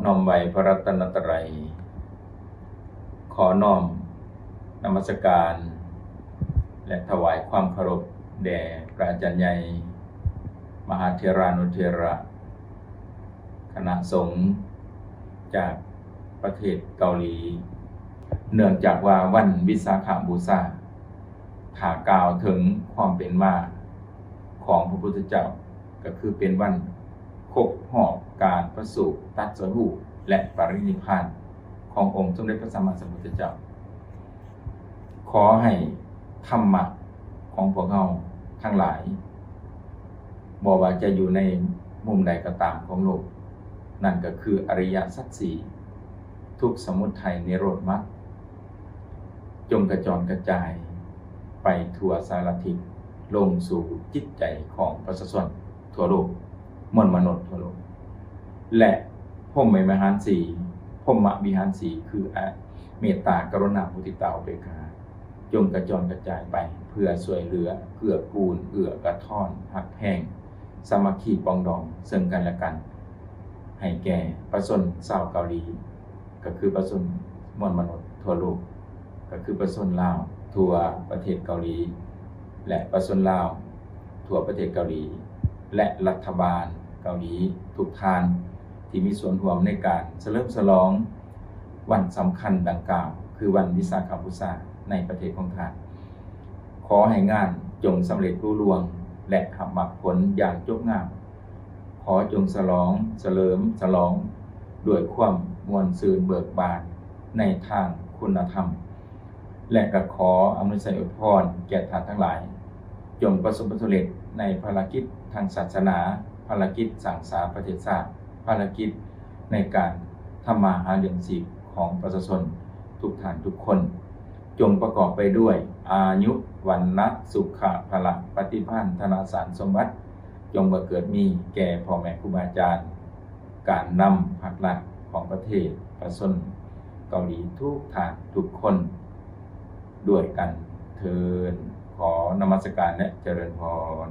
ນ້ອມໄຫວ້ພະລັດຕະນະໄຕ ຂໍນ້ອມນະມັດສະການ ແລະ ຖວາຍຄວາມເຄົາລົບແດ່ພະອາຈານໃຫຍ່ ມະຫາເຖລານຸເຖລະ ຄະນະສົງຈາກປະເທດເກົາຫຼີ. ເນື່ອງຈາກວ່າວັນວິສາຂະບູຊາ ຖ້າກ່າວເຖິງຄວາມເປັນມາຂອງພະພຸດທະເຈົ້າ ກໍຄືເປັນວັນຄົບຮອບການປະສູດຕັດສະຮູ້ ແລະ ປະລິນິບພານຂອງອົງສົມເດັດພະສຳມາສຳພຸດທະເຈົ້າ. ຂໍໃຫ້ທຳມະຂອງພວກເຮົາທັງຫຼາຍ ບໍ່ວ່າຈະຢູ່ໃນມຸມໃດກໍຕາມຂອງໂລກ, ນັ້ນກໍຄືອະລິຍະສັດສີ່, ທຸກ, ສະໝຸດໄທ, ນິໂຣດ, ມັກ, ຈົ່ງກະຈອນກະຈາຍໄປທົ່ວສາລະທິດ, ລົງສູ່ຈິດໃຈຂອງປະຊາຊົນທົ່ວໂລກ, ມວນມະນຸດທົ່ວໂລກ ແລະ ພົມມະວິຫານສີ່, ພົມມະວິຫານສີ່ ຄື ອະ ເມດຕາ, ກະລຸນາ, ມຸທິຕາ, ອຸເບກຂາ ຈົ່ງກະຈອນກະຈາຍໄປ ເພື່ອຊ່ວຍເຫຼືອ, ເກື້ອກູນ, ເອື້ອກະທ້ອນ, ຮັກແພງ, ສາມັກຄີປອງດອງເຊິ່ງກັນແລະກັນ ໃຫ້ແກ່ປະຊາຊົນຊາວເກົາຫຼີ, ກໍຄືປະຊາຊົນມວນມະນຸດທົ່ວໂລກ, ກໍຄືປະຊາຊົນລາວທົ່ວປະເທດເກົາຫຼີ ແລະ ປະຊາຊົນລາວທົ່ວປະເທດເກົາຫຼີ ແລະ ລັດຖະບານເກົາຫຼີທຸກທ່ານ ທີ່ມີສ່ວນຮ່ວມໃນການສະເຫຼີມສະຫຼອງ ວັນສຳຄັນດັ່ງກ່າວ ຄືວັນວິສາຂະບູຊາໃນປະເທດຂອງທ່ານ. ຂໍໃຫ້ງານຈົ່ງສຳເລັດລຸລ່ວງ ແລະ ຮັບໝາກຜົນຢ່າງຈົບງາມ. ຂໍຈົ່ງສະຫຼອງ, ສະເຫຼີມສະຫຼອງດ້ວຍຄວາມມ່ວນຊື່ນເບີກບານໃນທາງຄຸນນະທຳ ແລະ ກໍຂໍອຳນວຍໄຊອວຍພອນແກ່ທ່ານທັງຫຼາຍ, ຈົ່ງປະສົບຜົນສຳເລັດໃນພາລະກິດທາງສາສະໜາ, ພາລະກິດສ້າງສາປະເທດຊາດ, ພາລະກິດໃນການທຳມາຫາລ້ຽງຊີບຂອງປະຊາຊົນທຸກທ່ານທຸກຄົນ, ຈົ່ງປະກອບໄປດ້ວຍອາຍຸ ວັນນະ ສຸຂະ ພະລະ ປະຕິພັນທະນະສານສົມບັດ, ຈົ່ງບັງເກີດມີແກ່ພໍ່ແມ່ຄູບາອາຈານ, ການນຳພັກລັດຂອງປະເທດ, ປະຊາຊົນເກົາຫຼີທຸກທ່ານທຸກຄົນດ້ວຍກັນເທີ້ນ. ຂໍນະມັດສະການ ແລະ ຈະເລີນພອນ.